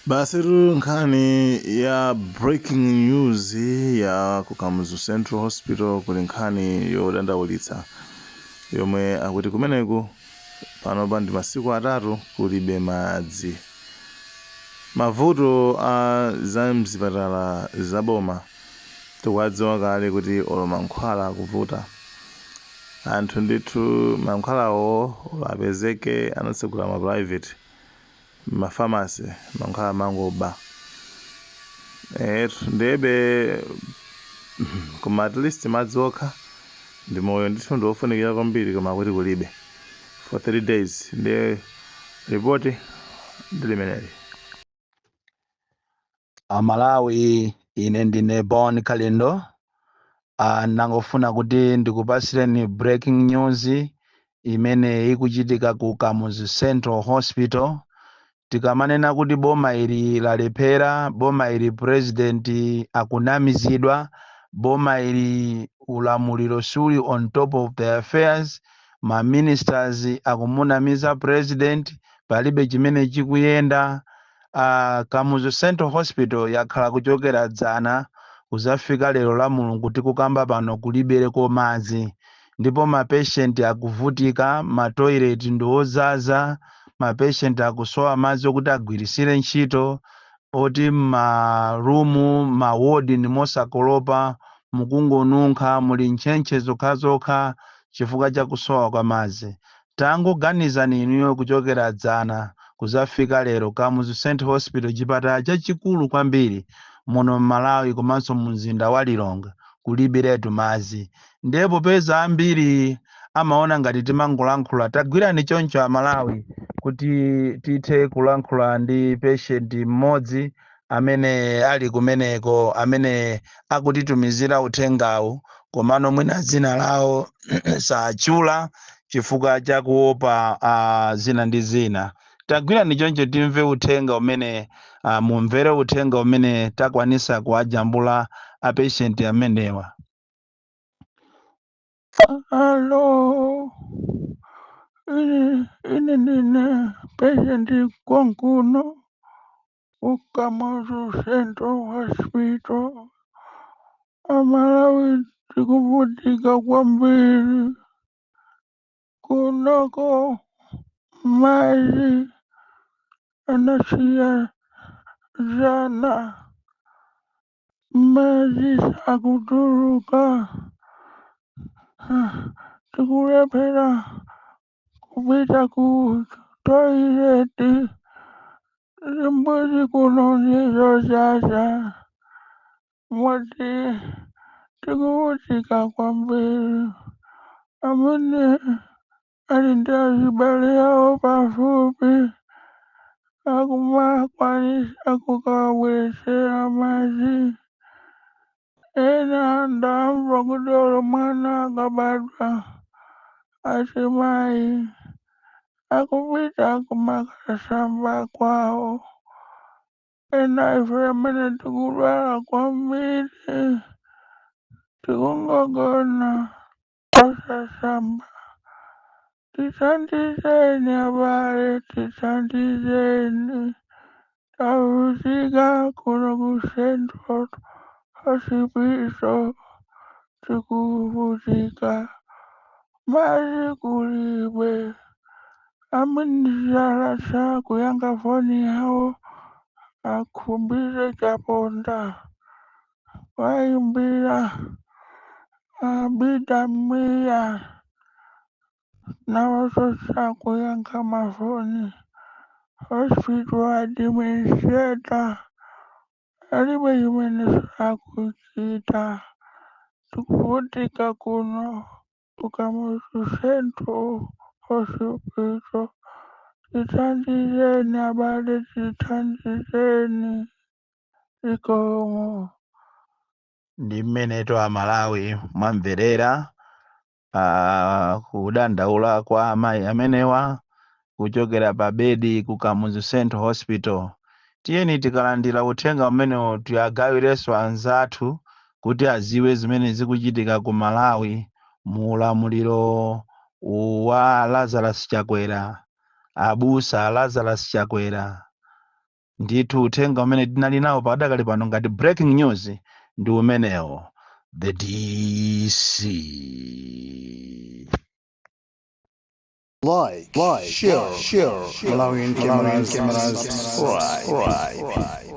Basitu, nkhani ya breaking news ya ku Kamuzu Central Hospital, kuli nkhani yodandaulitsa yomwe akuti kumeneku panopa ndi masiku 3 kulibe madzi. Mavuto a za mzipatala zaboma tikuwadziwa kale kuti olo mankhwala akuvuta anthu ndithu. Mankhwalawo olo apezeke, anatsegula ma private ma pharmacy, mankhwala mangoba etu ndebe. Koma at least madzi okha ndi moyo ndithu, ndiofunikira kwambiri, koma akuti kulibe for 3 days. Ndiye ripoti ndi limeneli. Amalawi, ine ndine Bon Kalindo. Nangofuna kuti ndikupasireni breaking news imene ikuchitika ku Kamuzu Central Hospital. Tikamanena kuti boma ili lalephera, boma ili president akunamizidwa, boma ili ulamuliro suli on top of the affairs, ma ministers akumunamiza president, palibe chimene chikuyenda. Kamuzu Central Hospital yakhala kuchokera dzana kuzafika lero la Mulungu tikukamba pano kulibereko madzi, ndipo ma patient akuvutika. Ma toilet ndi ozaza, ma patient akusowa madzi okuti agwirisire ntchito, oti ma room, ma ward ni mosakolopa, mukungonunkha, muli ntchentche zokhazokha chifukwa cha kusowa kwa madzi. Tangoganizani inuyo, kuchokera dzana kuzafika lero, Kamuzu Central Hospital, chipatala chachikulu kwambiri muno mMalawi komanso mu mzinda wa Lilongwe, kulibiretu madzi. Ndiye popeza ambiri amaona ngati timangolankhula, tagwirani choncho Amalawi kuti tithe kulankhula ndi patient mmodzi amene ali kumeneko, amene akutitumizira uthengawu, komano mwina dzina lawo satchula chifukwa chakuopa zina ndi zina. Tagwirani choncho timve uthenga umene, mumvere uthenga umene takwanisa kuwajambula a patient amenewa. Hello, ine ndine patient konkuno ku Kamuzu Central Hospital. Amalawi, tikuvutika kwambiri kunoko. Madzi anasiya dzana, madzi sakutuluka. Tikulephera kupita ku toilet, zimbudzi kuno ndizozaza, moti tikuvutika kwambiri. Amene ali ndi azibale awo pafupi akumakwanisa kukawabweretsera madzi. Ena ndamva kuti olo mwana akabadwa, azimayi akupita kumakasamba kwawo. Ena ife amene tikudwala kwambiri tikungogona osasamba. Tithandizeni abale, tithandizeni, tavutika kuno ku Central Hospital, tikuvutika, madzi kulibe. Amene kuyankha foni yawo akhumbize Chaponda, wayimbira Abida Mia, nawonso sakuyankha mafoni. Hospital administrator alibe chimene sakuchita. Tikuvutika kuno ku Kamuzu Central Hospital. Tithandizeni abale, tithandizeni, zikomo. Ndi mmeneto Amalawi mwamverera kudandaula kwa amayi amenewa kuchokera pa bedi ku Kamuzu Central Hospital. Tiyeni tikalandira uthenga umenewo tiyagawirenso anzathu kuti aziwe zimene zikuchitika ku Malawi mu ulamuliro wa Lazarus Chakwera, abusa Lazarus Chakwera. Ndithu uthenga umene tinali nawo padakali pano ngati breaking news ndi umenewo. The DC. Like, share, Malawian cameras, subscribe.